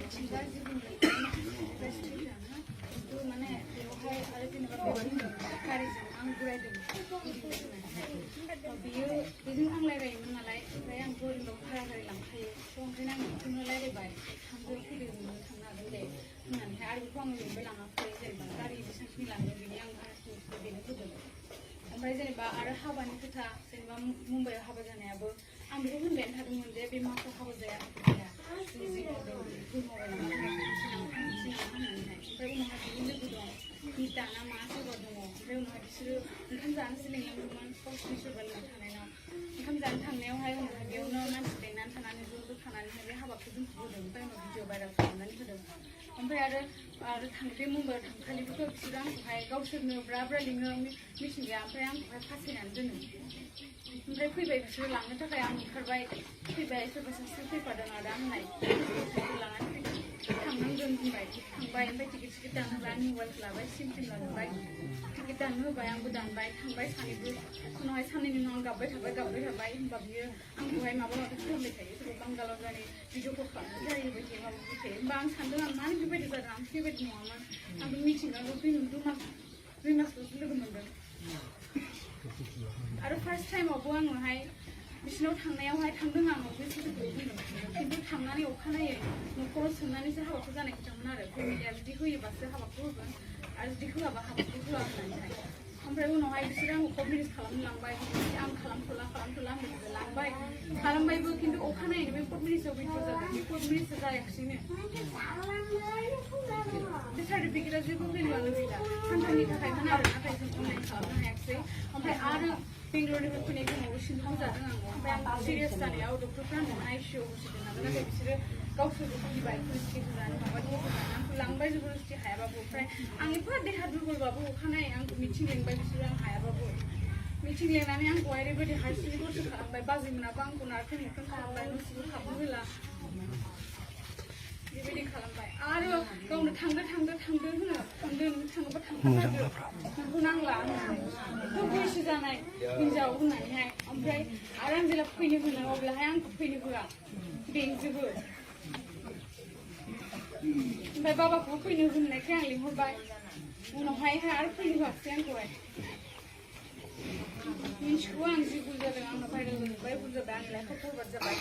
मिथिंगा जिबुंनि रेस्ट्रिक्टना itu माने बेवहाय आरो जेनेबा बेबायदिनो गारिजों आं गुरायदों बियो बेजों आं रायलायोमोन नालाय ओमफ्राय आं बोरियाव भारा गारि लांखायो थ' ओंखायनो आं बेखौनो रायलायबाय थांदो फैदो नोङो थांनो हागोन दे होननानैहाय आरो बेखौ आं लिंबाय लाङाखै जेनेबा गारि बेसेबांखिनि लाङो बिनि आं भाराखौ बेनो होदों ओमफ्राय जेनेबा आरो हाबानि खोथा जेनेबा मुम्बाइआव हाबा जानायाबो आं बेखौ होनबायानो थादोंमोन जे बे मासाव हाबा जाया जों जि मावदों बेखौ मावबाय नामा होननानैहाय ओमफ्राय उनावहाय बिनि लोगो दं मिथा ना मा सोरबा दङ ओमफ्राय उनावहाय बिसोरो ओंखाम जानोसो लिंलांदोंमोन गावसिनि सोरबा लोगो थानायनाव ओंखाम जानो थांनायावहाय उनावहाय बेयावनो मानसि लेंनानै थानानै ज' थानानैहाय बे हाबाखौ दोनथ'बोदों ओमफ्राय उनाव भिडिअ भाइरेल खालामनानै होदों ओमफ्राय आरो बे मुम्बाइआव थांखालिबोथ' बिसोरो आंखौहाय गावसोरनो ब्रा लिङो मिथिंगाया ओमफ्राय आंखौहाय फासायनानै दोनो ओमफ्राय फैबाय बिसोरो लांनो थाखाय आं ओंखारबाय फैबाय सोरबा सासे फैफादों आदा होननाय लानानै थांनांगोन होनबाय थांबाय ओमफ्राय टिकेट दानहोबाय आंनि मबाइलखौ लाबाय सिम लाजोबबाय टिकेट दाननो होबाय आंबो दानबाय थांबाय सानैबो उनावहाय साननैनि उनाव आं गाबबाय थाबाय होनबा बियो आंखौहाय माबा माबि खालामबाय थायो सोरबा बांगालाव जानाय भिडिअ कल खालामनाय जाहैबाय थायो माबाबाय थायो होमबा आं सानदों आं मानो बेबायदि जादों आं बेबायदि नङामोन आंबो मिथिंगाल' दुइ मासल'सो लोगो मोनदों आरो फार्स्ट टाइमावबो आङोहाय बिसिनाव थांनायावहाय थांदों आं बे बुस्थुखौ बुंदों खिन्थु थांनानै अखानायै न'खराव सोंनानैसो हाबाखौ जानाय खोथामोन आरो फेमिलिया जुदि होयोबासो हाबाखौ होगोन आरो जुदि होआबा हाबाखौ होआ होननानैहाय ओमफ्राय उनावहाय बिसोरो आंखौ कट मेरेज खालामनो लांबाय आं खालामथ'ला आं लांबाय खालामबायबो खिन्थु अखानायैनो बे कट मेरेजआव भिडिअ जादों बे कट मेरेजआ जायाखिसैनो बे सार्टिफिकेटआ जेबो भेलुआनो गैला सानथामनि थाखायमोन आरो नाथाय जों अनलाइन खालामनो हायाखिसै ओमफ्राय आरो बेंगलरनिफ्राय फैनाय समाव सिन्दुखौ जादों आं ओमफ्राय आं सिरियास जानायाव डक्टरफ्रा आंखौ आइसिइउआव होसिगोन नालाय नाथाय बिसोरो गावसोरबो गिबाय पुलिसखौ जानो माबा आंखौ लांबाय जबरदस्ति हायाबाबो ओमफ्राय आं एफा देहा दुर्बलबाबो अखानायै आंखौ मिथिं लेंबाय बिसोरो आं हायाबाबो मिथिं लेंनानै आंखौहाय ओरैबायदि हारसिङै दरसे खालामबाय बाजैमोनाबो आंखौ नारखें खालामबाय न'सिङाव हाबनो होला बेबायदि खालामबाय आरो गावनो थांदो होनो थांदो नों थाङोबा थांथारदो नोंखौ नांला होननानै बैसो जानाय हिनजाव होननानैहाय ओमफ्राय आरो आं जेब्ला फैनो होनो अब्लाहाय आंखौ फैनो होआ बेंजोबो ओमफ्राय बाबाखौबो फैनो होननायखाय आं लिंहरबाय उनावहाय आरो फैनो होआसै आंखौहाय मिन्थिगौ आं जि भुल जादों आंना भाइरेल जाजोब्बाय भुल जाबाय आंनि लाइफआव बरबाद जाबाय